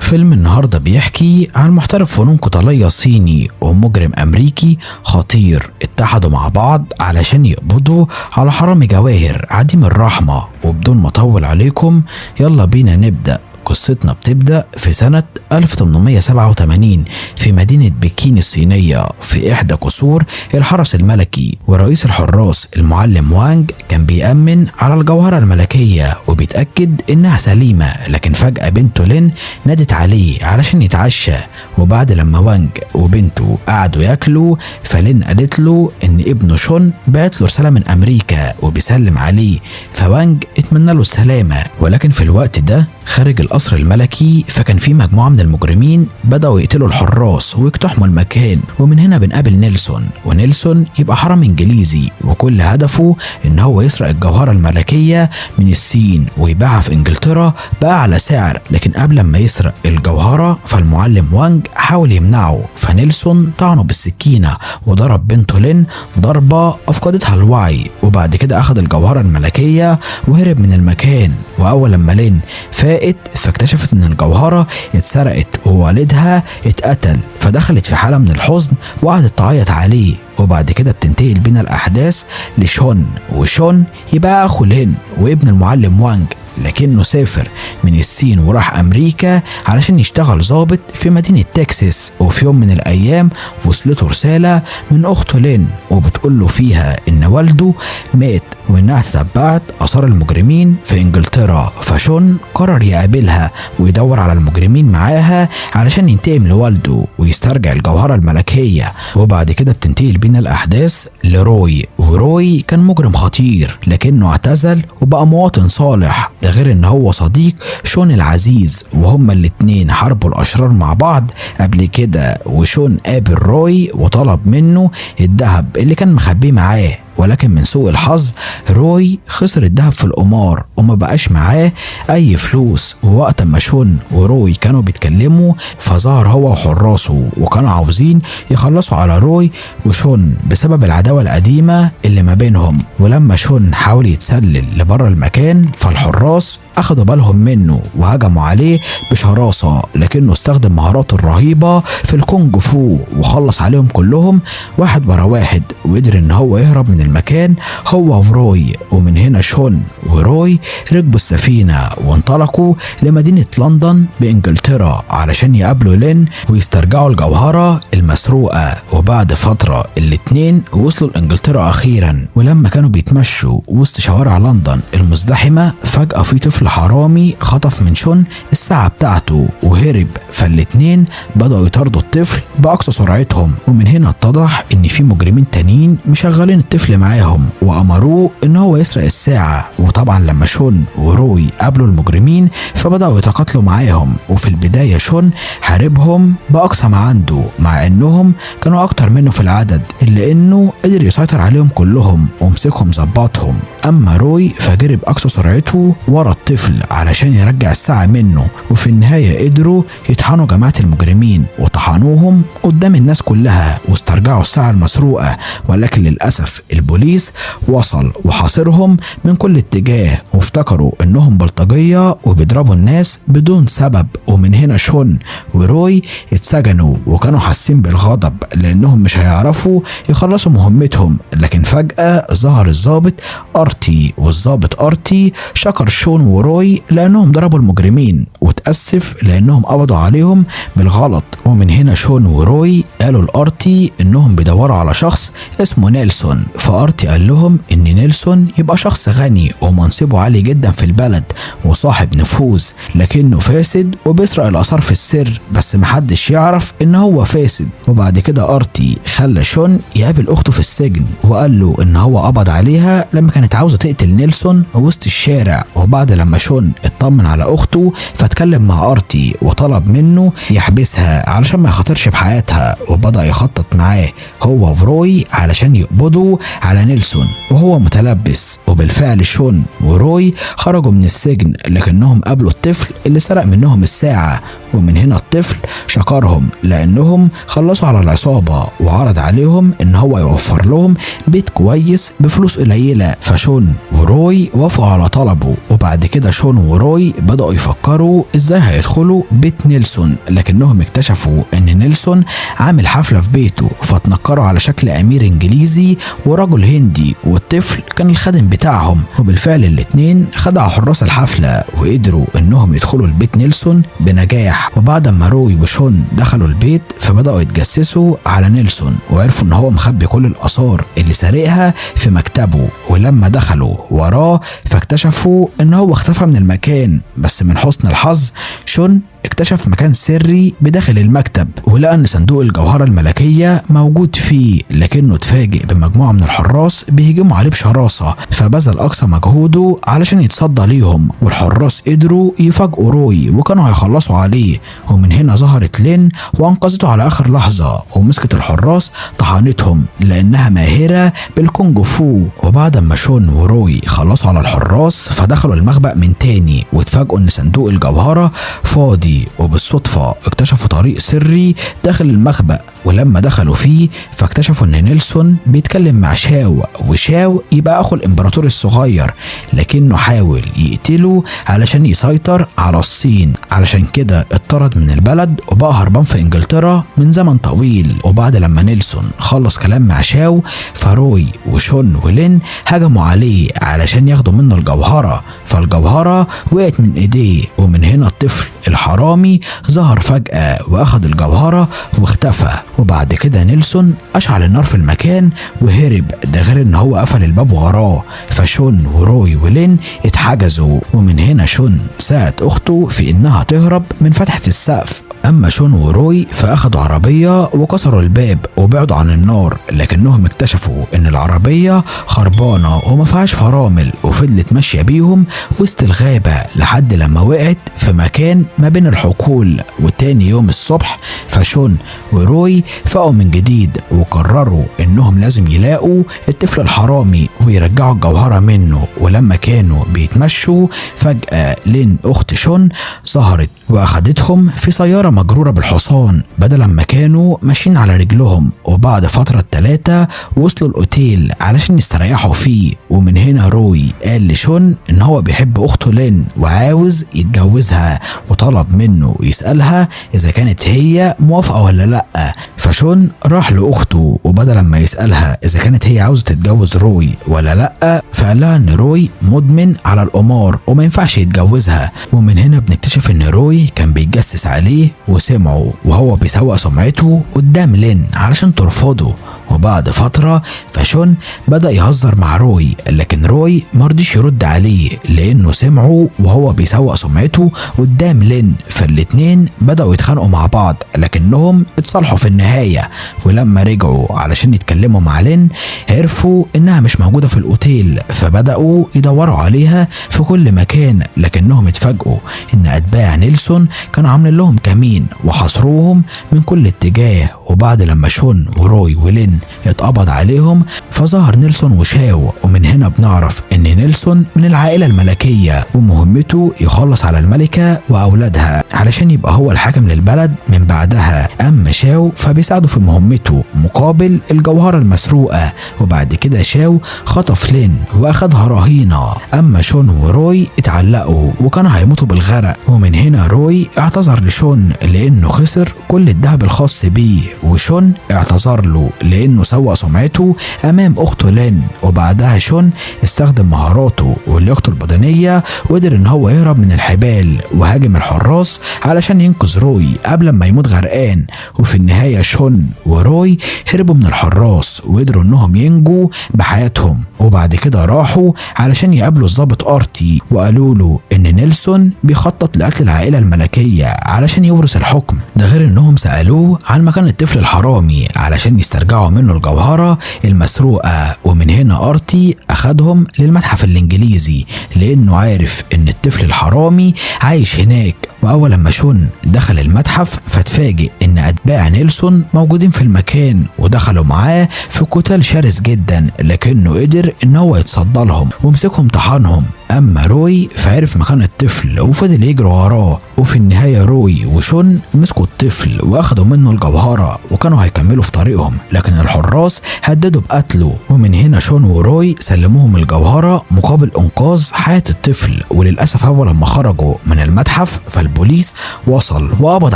فيلم النهاردة بيحكي عن محترف فنون قتالية صيني ومجرم أمريكي خطير اتحدوا مع بعض علشان يقبضوا على حرامي جواهر عديم الرحمة. وبدون ما أطول عليكم يلا بينا نبدأ. قصتنا بتبدأ في سنة 1887 في مدينة بكين الصينية في إحدى قصور الحرس الملكي، ورئيس الحراس المعلم وانج كان بيأمن على الجوهرة الملكية وبيتأكد إنها سليمة، لكن فجأة بنته لين نادت عليه علشان يتعشى. وبعد لما وانج وبنته قعدوا ياكلوا، فلين قالت له إن ابنه شون بعت له رسالة من أمريكا وبيسلم عليه، فوانج اتمنى له السلامة. ولكن في الوقت ده خارج القصر الملكي فكان في مجموعة من المجرمين بدأوا يقتلوا الحراس ويقتحموا المكان. ومن هنا بنقابل نيلسون، ونيلسون يبقى حرامي انجليزي وكل هدفه ان هو يسرق الجوهرة الملكية من الصين ويبيعها في انجلترا بأعلى سعر. لكن قبل ما يسرق الجوهرة فالمعلم وانج حاول يمنعه، فنيلسون طعنه بالسكينة وضرب بنته لين ضربة أفقدتها الوعي، وبعد كده أخذ الجوهرة الملكية وهرب من المكان. وأول لما لين فاقت فاكتشفت ان الجوهرة اتسرقت ووالدها اتقتل، فدخلت في حالة من الحزن وقعدت تعيط عليه. وبعد كده بتنتقل بينا الأحداث لشون، وشون يبقى أخو لين وابن المعلم وانج، لكنه سافر من الصين وراح أمريكا علشان يشتغل ضابط في مدينة تكساس. وفي يوم من الأيام وصلته رسالة من أخته لين وبتقول له فيها إن والده مات وإنها تتبعت آثار المجرمين في إنجلترا. فشون قرر يقابلها ويدور على المجرمين معاها علشان ينتقم لوالده ويسترجع الجوهرة الملكية. وبعد كده بتنتقل بينا الأحداث لروي، وروي كان مجرم خطير لكنه اعتزل وبقى مواطن صالح، ده غير ان هو صديق شون العزيز، وهما الاتنين حاربوا الاشرار مع بعض قبل كده. وشون قابل روي وطلب منه الذهب اللي كان مخبيه معاه، ولكن من سوء الحظ روي خسر الذهب في القمار وما بقاش معاه اي فلوس. ووقت ما شون وروي كانوا بيتكلموا فظهر هو وحراسه وكانوا عاوزين يخلصوا على روي وشون بسبب العداوة القديمة اللي ما بينهم. ولما شون حاول يتسلل لبره المكان فالحراس اخدوا بالهم منه وهجموا عليه بشراسة، لكنه استخدم مهاراته الرهيبة في الكونج فو وخلص عليهم كلهم واحد ورا واحد، وقدر ان هو يهرب من المكان هو وروي. ومن هنا شون وروي ركبوا السفينة وانطلقوا لمدينة لندن بإنجلترا علشان يقابلوا لين ويسترجعوا الجوهرة المسروقة. وبعد فترة الاتنين وصلوا لإنجلترا أخيرا، ولما كانوا بيتمشوا وسط شوارع لندن المزدحمة فجأة في طفل حرامي خطف من شون الساعة بتاعته وهرب، فالاتنين بدأوا يطاردوا الطفل بأقصى سرعتهم. ومن هنا اتضح إن في مجرمين تانيين مشغلين الطفل معاهم وأمروه إن هو يسرق الساعة. وطبعا لما شون وروي قابلوا المجرمين فبدأوا يتقاتلوا معاهم، وفي البداية شون حاربهم بأقصى ما عنده مع إنهم كانوا أكتر منه في العدد، إلا إنه قدر يسيطر عليهم كلهم ومسكهم ظبطهم. أما روي فجري بأقصى سرعته ورا الطفل علشان يرجع الساعة منه، وفي النهاية قدروا يطحنوا جماعة المجرمين وطحنوهم قدام الناس كلها واسترجعوا الساعة المسروقة. ولكن للأسف البوليس وصل وحاصرهم من كل اتجاه وافتكروا انهم بلطجية وبيضربوا الناس بدون سبب. ومن هنا شون وروي اتسجنوا وكانوا حاسين بالغضب لانهم مش هيعرفوا يخلصوا مهمتهم. لكن فجأة ظهر الضابط ارتي، والضابط ارتي شكر شون وروي لانهم ضربوا المجرمين وتأسف لانهم قبضوا عليهم بالغلط. ومن هنا شون وروي قالوا لارتي انهم بيدوروا على شخص اسمه نيلسون، فارتي قال لهم ان نيلسون يبقى شخص غني ومنصبه عالي جدا في البلد وصاحب نفوذ، لكنه فاسد وبيسرق الاثار في السر بس محدش يعرف ان هو فاسد. وبعد كده ارتي خلى شون يقابل اخته في السجن وقال له ان هو قبض عليها لما كانت عاوزه تقتل نيلسون وسط الشارع. وبعد لما شون اطمن على اخته فاتكلم مع ارتي وطلب منه يحبسها علشان ما يخاطرش بحياتها، وبدأ يخطط معاه هو وروي علشان يقبضوا على نيلسون وهو متلبس. وبالفعل شون وروي خرجوا من السجن لكنهم قابلوا الطفل اللي سرق منهم الساعة، ومن هنا الطفل شكرهم لأنهم خلصوا على العصابة وعرض عليهم إن هو يوفر لهم بيت كويس بفلوس قليلة، فشون وروي وافقوا على طلبه. وبعد كده كده شون وروي بدأوا يفكروا ازاي هيدخلوا بيت نيلسون، لكنهم اكتشفوا ان نيلسون عامل حفلة في بيته، فتنكروا على شكل امير انجليزي ورجل هندي، والطفل كان الخادم بتاعهم. وبالفعل الاتنين خدعوا حراس الحفلة وقدروا انهم يدخلوا البيت نيلسون بنجاح. وبعد ما روي وشون دخلوا البيت فبدأوا يتجسسوا على نيلسون، وعرفوا ان هو مخبي كل الآثار اللي سارقها في مكتبه. ولما دخلوا وراه فاكتشفوا ان هو اختفى من المكان، بس من حسن الحظ شون اكتشف مكان سري بداخل المكتب، ولقى ان صندوق الجوهرة الملكية موجود فيه، لكنه اتفاجئ بمجموعة من الحراس بيهجموا عليه بشراسة، فبذل اقصى مجهوده علشان يتصدى ليهم، والحراس قدروا يفاجئوا روي وكانوا هيخلصوا عليه. ومن هنا ظهرت لين وانقذته على اخر لحظة، ومسكت الحراس طحنتهم لانها ماهرة بالكونغ فو. وبعد ما شون وروي خلصوا على الحراس فدخلوا المخبأ من تاني، واتفاجئوا ان صندوق الجوهرة فاضي، وبالصدفة اكتشفوا طريق سري داخل المخبأ. ولما دخلوا فيه فاكتشفوا ان نيلسون بيتكلم مع شاو، وشاو يبقى اخو الامبراطور الصغير، لكنه حاول يقتله علشان يسيطر على الصين، علشان كده اتطرد من البلد وبقى هربان في انجلترا من زمن طويل. وبعد لما نيلسون خلص كلام مع شاو، فروي وشون ولين هجموا عليه علشان ياخدوا منه الجوهرة، فالجوهرة وقعت من ايديه، ومن هنا الطفل الحرامي ظهر فجأة واخد الجوهرة واختفى. وبعد كده نيلسون اشعل النار في المكان وهرب، ده غير ان هو قفل الباب وراه، فشون وروي ولين اتحجزوا. ومن هنا شون ساعد اخته في انها تهرب من فتحة السقف. اما شون وروي فاخدوا عربية وكسروا الباب وبعدوا عن النار، لكنهم اكتشفوا ان العربية خربانة وما فيهاش فرامل، وفضلت ماشية بيهم وسط الغابة لحد لما وقعت في مكان ما بين الحقول. وتاني يوم الصبح فشون وروي فاقوا من جديد وقرروا انهم لازم يلاقوا الطفل الحرامي ويرجعوا الجوهرة منه. ولما كانوا بيتمشوا فجأة لين اخت شون ظهرت واخدتهم في سيارة مجرورة بالحصان بدل ما كانوا ماشيين على رجلهم. وبعد فترة التلاتة وصلوا الاوتيل علشان يستريحوا فيه. ومن هنا روي قال لشون ان هو بيحب اخته لين وعاوز يتجوزها، وطلب منه يسألها اذا كانت هي موافقة ولا لا. فشون راح لاخته وبدل ما يسألها اذا كانت هي عاوزة تتجوز روي ولا لا، فقال لها ان روي مدمن على القمار وما ينفعش يتجوزها. ومن هنا بنكتشف ان روي كان بيتجسس عليه وسمعه وهو بيسوق سمعته قدام لين علشان ترفضه. وبعد فترة فشون بدأ يهزر مع روي، لكن روي مرضيش يرد عليه لأنه سمعه وهو بيسوق سمعته قدام لين، فالاتنين بدأوا يتخانقوا مع بعض لكنهم اتصالحوا في النهاية. ولما رجعوا علشان يتكلموا مع لين عرفوا انها مش موجودة في الاوتيل، فبدأوا يدوروا عليها في كل مكان، لكنهم اتفاجئوا ان اتباع نيلسون كانوا عاملين لهم كمين وحاصروهم من كل اتجاه. وبعد لما شون وروي ولين اتقبض عليهم فظهر نيلسون وشاو، ومن هنا بنعرف ان نيلسون من العائلة الملكية ومهمته يخلص على الملكة واولادها علشان يبقى هو الحاكم للبلد من بعدها. اما شاو فبيساعده في مهمته مقابل الجوهرة المسروقة. وبعد كده شاو خطف لين واخدها رهينة. اما شون وروي اتعلقوا وكانوا هيموتوا بالغرق. ومن هنا روي اعتذر لشون لانه خسر كل الذهب الخاص بيه، وشون اعتذر له لانه سوق سمعته امام اخته لين. وبعدها شون استخدم مهاراته ولياقته البدنيه وقدر ان هو يهرب من الحبال وهاجم الحراس علشان ينقذ روي قبل ما يموت غرقان. وفي النهايه شون وروي هربوا من الحراس وقدروا انهم ينجوا بحياتهم. وبعد كده راحوا علشان يقابلوا الضابط ارتي وقالوا له ان نيلسون بيخطط لقتل العائله الملكيه علشان يورث الحكم، ده غير انهم سالوه عن مكان الطفل الحرامي علشان يسترجعوا منه الجوهره المسروقه. ومن هنا ارتي اخدهم للمتحف الانجليزي لانه عارف ان الطفل الحرامي عايش هناك، وأول لما شون دخل المتحف فاتفاجئ إن أتباع نيلسون موجودين في المكان ودخلوا معاه في قتال شرس جدا، لكنه قدر إن هو يتصدى لهم ومسكهم طحنهم. أما روي فعرف مكان الطفل وفضل يجري وراه، وفي النهاية روي وشون مسكوا الطفل واخدوا منه الجوهرة وكانوا هيكملوا في طريقهم، لكن الحراس هددوا بقتله. ومن هنا شون وروي سلموهم الجوهرة مقابل إنقاذ حياة الطفل. وللأسف أول لما خرجوا من المتحف فالبوليس وصل وقبض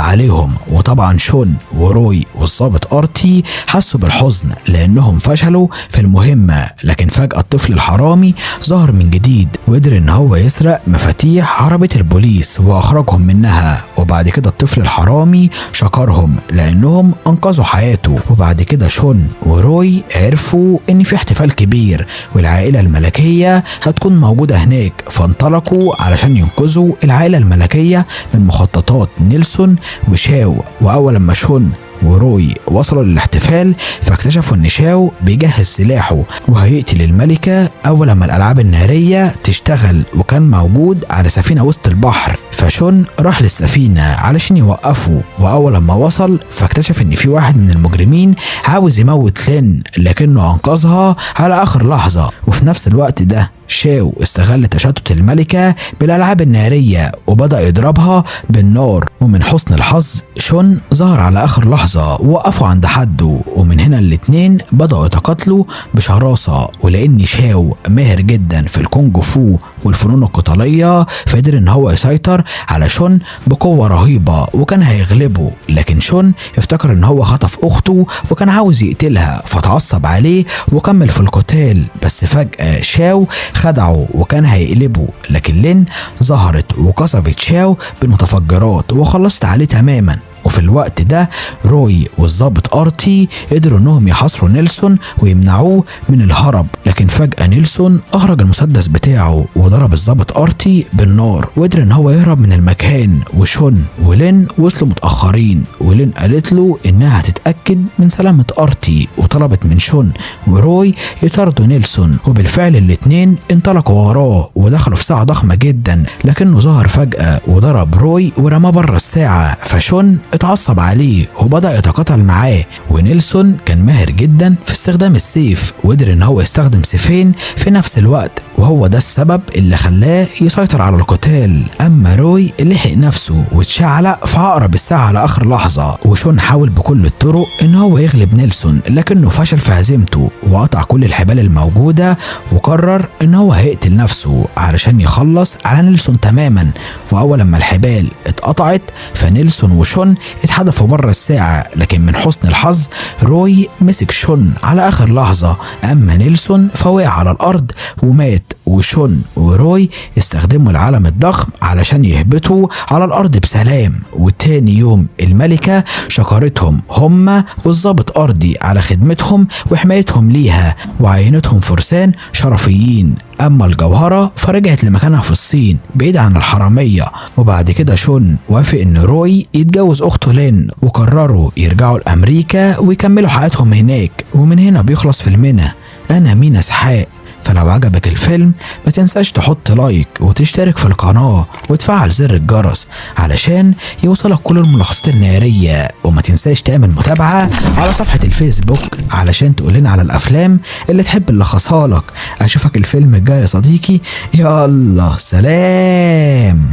عليهم، وطبعا شون وروي والضابط أرتي حسوا بالحزن لأنهم فشلوا في المهمة. لكن فجأة الطفل الحرامي ظهر من جديد وقدر ان هو يسرق مفاتيح عربية البوليس واخرجهم منها. وبعد كده الطفل الحرامي شكرهم لانهم انقذوا حياته. وبعد كده شون وروي عرفوا ان في احتفال كبير والعائلة الملكية هتكون موجودة هناك، فانطلقوا علشان ينقذوا العائلة الملكية من مخططات نيلسون وشاو. واول لما شون وروي وصلوا للاحتفال فاكتشفوا ان شاو بيجهز سلاحه وهيقتل الملكة اول لما الالعاب النارية تشتغل، وكان موجود على سفينة وسط البحر. فشون راح للسفينة علشان يوقفه، واول لما وصل فاكتشف ان في واحد من المجرمين عاوز يموت لين، لكنه انقذها على اخر لحظة. وفي نفس الوقت ده شاو استغل تشتت الملكة بالألعاب النارية وبدأ يضربها بالنار، ومن حسن الحظ شون ظهر على آخر لحظة ووقفوا عند حده، ومن هنا الاتنين بدأوا يتقاتلوا بشراسة. ولأن شاو ماهر جدا في الكونج فو والفنون القتالية فقدر ان هو يسيطر على شون بقوة رهيبة وكان هيغلبه، لكن شون افتكر ان هو خطف اخته وكان عاوز يقتلها فتعصب عليه وكمل في القتال. بس فجأة شاو خدعه وكان هيقلبه، لكن لين ظهرت وقصفت شاو بالمتفجرات وخلصت عليه تماما. وفي الوقت ده روي والضابط ارتي قدروا انهم يحاصروا نيلسون ويمنعوه من الهرب، لكن فجأة نيلسون اخرج المسدس بتاعه وضرب الضابط ارتي بالنار وقدر ان هو يهرب من المكان. وشون ولين وصلوا متأخرين، ولين قالت له انها هتتأكد من سلامة ارتي وطلبت من شون وروي يطاردوا نيلسون، وبالفعل الاتنين انطلقوا وراه ودخلوا في ساعة ضخمة جدا، لكنه ظهر فجأة وضرب روي ورماه بره الساعة. فشون اتعصب عليه وبدأ يتقاتل معاه، ونيلسون كان ماهر جدا في استخدام السيف وقدر ان هو يستخدم سيفين في نفس الوقت، وهو ده السبب اللي خلاه يسيطر على القتال. اما روي لحق نفسه واتشعلق في عقرب الساعة على اخر لحظة، وشون حاول بكل الطرق ان هو يغلب نيلسون لكنه فشل في هزيمته وقطع كل الحبال الموجودة وقرر ان هو هيقتل نفسه علشان يخلص على نيلسون تماما. واول لما الحبال اتقطعت فنيلسون وشون اتحدفوا بره الساعة، لكن من حسن الحظ روي مسك شون على اخر لحظة، اما نيلسون فوقع على الارض ومات. وشون وروي استخدموا العلم الضخم علشان يهبطوا على الارض بسلام. وتاني يوم الملكة شكرتهم هما والضابط ارضي على خدمتهم وحمايتهم ليها وعينتهم فرسان شرفيين. اما الجوهرة فرجعت لمكانها في الصين بعيد عن الحرامية. وبعد كده شون وافق ان روي يتجوز اخته لين، وقرروا يرجعوا لامريكا ويكملوا حياتهم هناك. ومن هنا بيخلص فيلمنا. انا مينا اسحاق، فلو عجبك الفيلم ما تنساش تحط لايك وتشترك في القناة وتفعل زر الجرس علشان يوصلك كل الملخصات النارية، وما تنساش تعمل متابعة على صفحة الفيسبوك علشان تقولنا على الأفلام اللي تحب نلخصها لك. أشوفك الفيلم الجاي يا صديقي، يلا سلام.